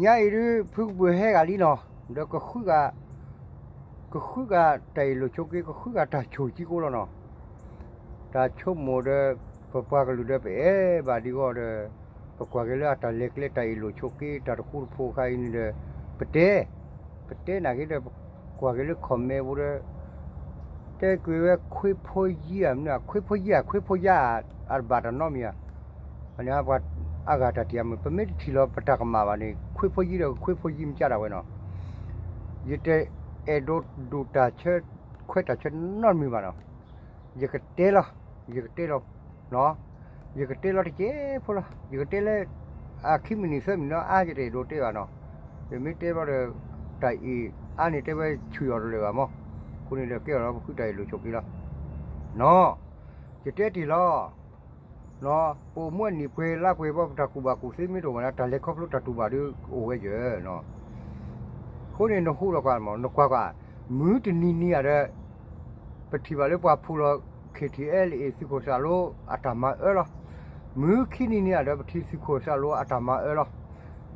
ညါအံၤဒုး ဖုကပၢၤဟဲဂၤလံနီၤ, ဒီးကဃုဂၤ, ကဃုဂၤတၢ်အ့ၣ်လိာ်ဆိးက့, ကဃုဂၤတၢ်ဆိၣ်ကံကိလီၤနီၤ. တၢ်ဆိကမိၣ်ဒီး ပပှၤကလုာ်ဒီး ပအဲၣ်ဘၣ်ဒံးဂီၢ်ဒီး ပကွၢ်က့ၤလၢအတၢ်လဲၤကျဲ တၢ်အ့ၣ်လိာ်ဆိးက့ တၢ်တဃူတဖိးခါအံၤန့ၣ်ဒီး ပတဲ, ပတဲနာ်က့ဒီး ပကွၢ်က့ၤလၢ comment ပူၤဒီး တဲကွံာ်ဝဲခွ့ဖိယံဧါ, မနုၤ ခွ့ဖိယံဧါ, ခွ့ဖိယါဧါ, အတဘၣ်တၢ်နီတမံၤဧါ. န့ၣ်ပှၤအါဂၤတၢ်တံၢ်အါမုၢ် ပမ့ၢ်တထံၣ်လီၤပတၢ်ကမၣ်ဘၣ်န့ၣ် ခွ့ဖိယံဒီးခွ့ဖိယံမကၢ်ဒၣ်ဝဲနီၤ. ယတအဲၣ်ဒိးဒိၣ်တၢ်ဆၢ ခွဲးတၢ်ဆၢနီတမံၤဘၣ်နီၤ. ယကတဲလီၤ, ယကတဲလီၤ, ယကတဲလီၤတကဲဖိလီၤ. ယကတဲလၢ အခံမံးနံးသၢမံးနံးနီၤ အါယတအဲၣ်ဒိးတဲဘၣ်နီၤ. ယမ့ၢ်တဲဘျီဒီး တၢ်အ့ၣ်အါန့ၣ် တဲဝဲဆူၣ်အီၤတလၢာ်ဘၣ်မး. အဃိန့ၣ်ဒီး ကဲအီၤလီၤ ပဃုတၢ်အ့ၣ်လိာ်ဆိးက့လီၤနီၤ. ယတဲတ့ၢ်လီၤ ပအိၣ်မူအနံၣ်ပှဲၤလါပှဲၤဘီ ပတၢ်ကူၣ်ဘၣ်ကူၣ်သ့မ့ၢ်တအိၣ်ဘၣ်န့ၣ် တၢ်လဲၤခီဖျိတၢ်တူၢ်ဘၣ်ဒုးအိၣ်ဝဲယၢၤနီၤ. အဃိန့ၣ် နဟူးဒီးကွၢ်မး နကွၢ်ကွၢ်, မုၢ်တနံၤနံၤဧါဒီး ပထံၣ်ဘၣ်လၢပှၤဖူၣ်လီၤ KTLA သုးခိၣ်စၣ်လိအတၢ်မၤအၢလီၤ. မုၢ်ခံနံၤနံၤဧါဒီး ပထံၣ်သုးခိၣ်စၣ်လိအတၢ်မၤအၢလီၤ.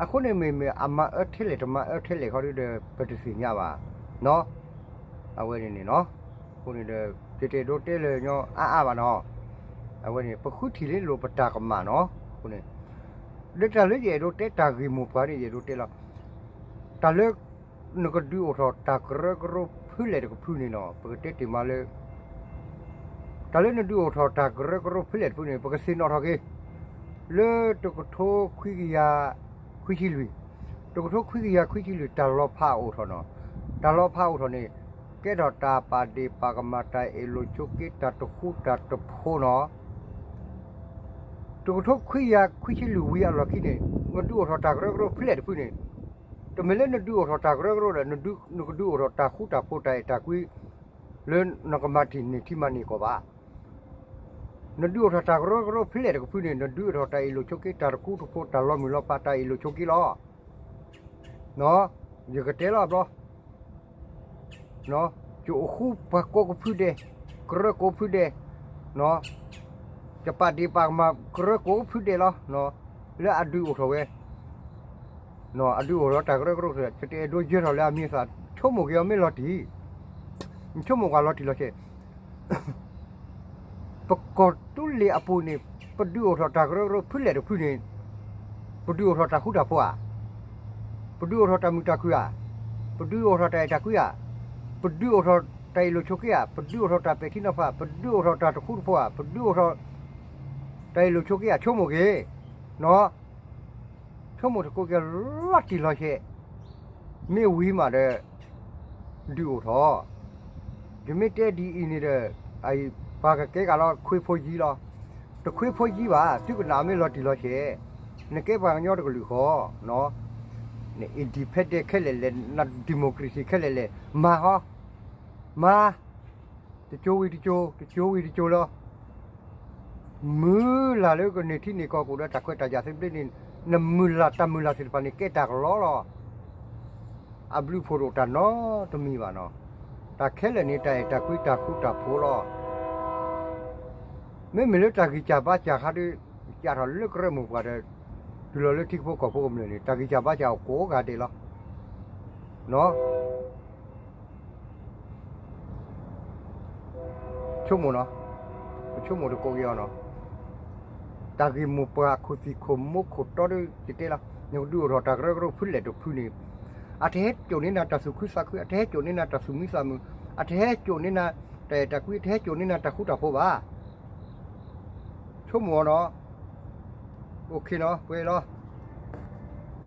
အဃိန့ၣ်မ့မ့ၢ်အမၤအၢထဲလဲၣ် တမၤအၢထဲလဲၣ်ခီဒုးဒီး ပတသ့ၣ်ညါဘၣ်နီၤ. အဝဲန့ၣ်န့ၣ်နီၤ, အဃိန့ၣ်ဒီး ယတအဲၣ်ဒိးတဲလၢာ်ညီအါအါဘၣ်နီၤ. အဝဲန့ၣ် ပဃုထံၣ်လၢလိာ်ပတၢ်ကမၣ်နီၤ. အဃိန့ၣ် ဒီးတၢ်လၢယအဲၣ်ဒိးတဲတၢ်ဂ့ၢ်မိၢ်ပှၢ်န့ၣ် ယအဲၣ်ဒိးတဲလီၤ. တၢ်လၢ နကဒုးအိၣ်ထီၣ်တၢ်ကရၢကရိဖုလဲၣ်တကဖုန့ၣ်နီၤ ပကတဲတ့ၢ်မးလၢ တၢ်လၢနဒုးအိၣ်ထီၣ်တၢ်ကရၢကရိဖုလဲၣ်တဖုန့ၣ် ပကသ့ၣ်နီၣ်ထီၣ်က့ၤ လၢတကထိခွံကယၤခွံဆံလွံၢ်, တကထိခွံကယၤခွံဆံလွံၢ် တၢ်လီၤဖးအိၣ်ထီၣ်နီၤ. တၢ်လီၤဖးအိၣ်ထီၣ်န့ၣ် ကဲထီၣ်တၢ်ပာ်ဒ့ၣ်ပာ်ကမၣ် တၢ်အ့ၣ်လိာ်ဆိးက့ တၢ်တဃူတၢ်တဖိးနီၤ. တကထိခွံကယၤခွံဆံလွံၢ်ဝံၤအလီၢ်ခံန့ၣ် နဒုးအိၣ်ထီၣ်တၢ်ကရၢကရိဖုလဲၣ်တဖုန့ၣ်, တမ့ၢ်လၢနဒုးအိၣ်ထီၣ်တၢ်ကရၢကရိဒီး နကဒုးအိၣ်ထီၣ်တၢ်ဃူတၢ်ဖိး တၢ်အဲၣ်တၢ်ကွံ လၢနကမၤထံၣ်န့ၢ်ထံမၤန့ၢ်ကီၢ်ဘၣ်. နဒုးအိၣ်ထီၣ်တၢ်ကရၢကရိဖုလဲၣ်တကဖုန့ၣ် နဒုးအိၣ်ထီၣ်တၢ်အ့ၣ်လိာ်ဆိးက့ တၢ်တဃူတဖိး တၢ်လီၤမုၢ်လီၤဖး တၢ်အ့ၣ်လိာ်ဆိးက့လီၤ. ယကတဲလီၤဘျီ ယအိၣ်ဃူပှၤကိးကဖုဒဲး, ကရၢကိးဖုဒဲး, ယပာ်ဒ့ၣ်ပာ်ကမၣ်ကရၢကိးဖုဒဲးလီၤ. လၢအဒုးအိၣ်ထီၣ်ဝဲ, အဒုးအိၣ်ထီၣ်တၢ်ကရၢကရိ ယတအဲၣ်ဒိးယၢၤထီၣ်လၢအမံၤအသၣ် ဆိကမိၣ်က့ၤအီၤမ့ၢ်လီၤတံၢ်, ဆိကမိၣ်ကွၢ်လီၤတံၢ်လီၤဆဲး ပကီၢ်သူလ့ၤအပူၤန့ၣ် ပဒုးအိၣ်ထီၣ်တၢ်ကရၢကရိဖုလဲၣ်တဖုန့ၣ်, ပဒုးအိၣ်ထီၣ်တၢ်ဃူတၢ်ဖိးဧါ, ပဒုးအိၣ်ထီၣ်တၢ်မုာ်တၢ်ခုၣ်ဧါ, ပဒုးအိၣ်ထီၣ်တၢ်အဲၣ်တၢ်ကွံဧါ, ပဒုးအိၣ်ထီၣ်တၢ်အ့ၣ်လိာ်ဆိးက့ဧါ, ပဒုးအိၣ်ထီၣ်တၢ်ပဲာ်ထံနီၤဖး, ပဒုးအိၣ်ထီၣ်တၢ်တဃူတဖိးဧါ, ပဒုးအိၣ်ထီၣ်တၢ်အ့ၣ်လိာ်ဆိးက့ဧါ, ဆိကမိၣ်က့ၤ ဆိကမိၣ်သကိးက့ၤလီၤတံၢ်လီၤဆဲး, မ့ၢ်ဝံၤမးဒီး ဒုးအိၣ်ထီၣ်, ယမ့ၢ်တဲဒ်အံၤန့ၣ်ဒီး ပှၤကကဲကးလီၤခွ့ဖိယံလီၤ, တခွ့ဖိယံဘၣ် သုကနၣ်မ့ၢ်လီၤတံၢ်လီၤဆဲး, နကဲပှၤကညီတကလုာ်ဃီ, န independent ခဲလၢာ်လဲၣ်, န democracy ခဲလၢာ်လဲၣ်, မၤဟီ, မၤ တကၠိဝံၤတကၠိ, တကၠိဝံၤတကၠိလီၤ. မုၢ်လၢ်လၢကန့ၢ်ထံန့ၢ်ကီၢ်ကအိၣ်ဒီးတၢ်ခွဲးတၢ်ယာ်သဘျ့န့ၣ်, နမုၢ်လၢ်တၢ်မုၢ်လၢ်သ့ၣ်တဖၣ်န့ၣ် ကဲတၢ်ကလီလီၤ. အဘျုးအဖှိၣ်တအိၣ်တၢ်နီတမံၤဘၣ်နီၤ. တၢ်ခဲလၢာ်န့ၣ် တၢ်အဲၣ်တၢ်ကွံတၢ်ဃူတၢ်ဖိးလီၤ. မ့မ့ၢ်လၢတၢ်ဂံၢ်စၢ်ဘါစၢ်ခါဒုး စးထီၣ်လၢကရၢမိၢ်ပှၢ်ဒီး တုၤလီၤလၢထံဖိကီၢ်ဖိကမျၢၢ်န့ၣ် တၢ်ဂံၢ်စၢ်ဘါစၢ်အိၣ်ကိးဂၤဒဲးလီၤ. ဆိကမိၣ်နီၤ, ပဆိကမိၣ်တကိးက့ၤအီၤနီၤ. တၢ်ဂ့ၢ်မိၢ်ပှၢ်ခိၣ်သံၣ်ခိၣ်မိၢ်ခိၣ်တီဒုး ယတဲလီၤ, နကဒုးအိၣ်ထီၣ်တၢ်ကရၢကရိဖုလဲၣ်တဖုန့ၣ်, အတဟဲစိာ်န့ၢ်နၤတၢ်သူၣ်ခုသးခု, အတဟဲစိာ်န့ၢ်နၤတၢ်သူၣ်မံသးမုာ်, အတဟဲစိာ်န့ၢ်နၤတၢ်အဲၣ်တၢ်ကွံ, အတဟဲစိာ်န့ၢ်နၤတၢ်ဃူတၢ်ဖိးဘၣ်. ဆိကမိၣ်အီၤနီၤ. အိၣ်ခ့နီၤ, ပှဲၤလီၤ.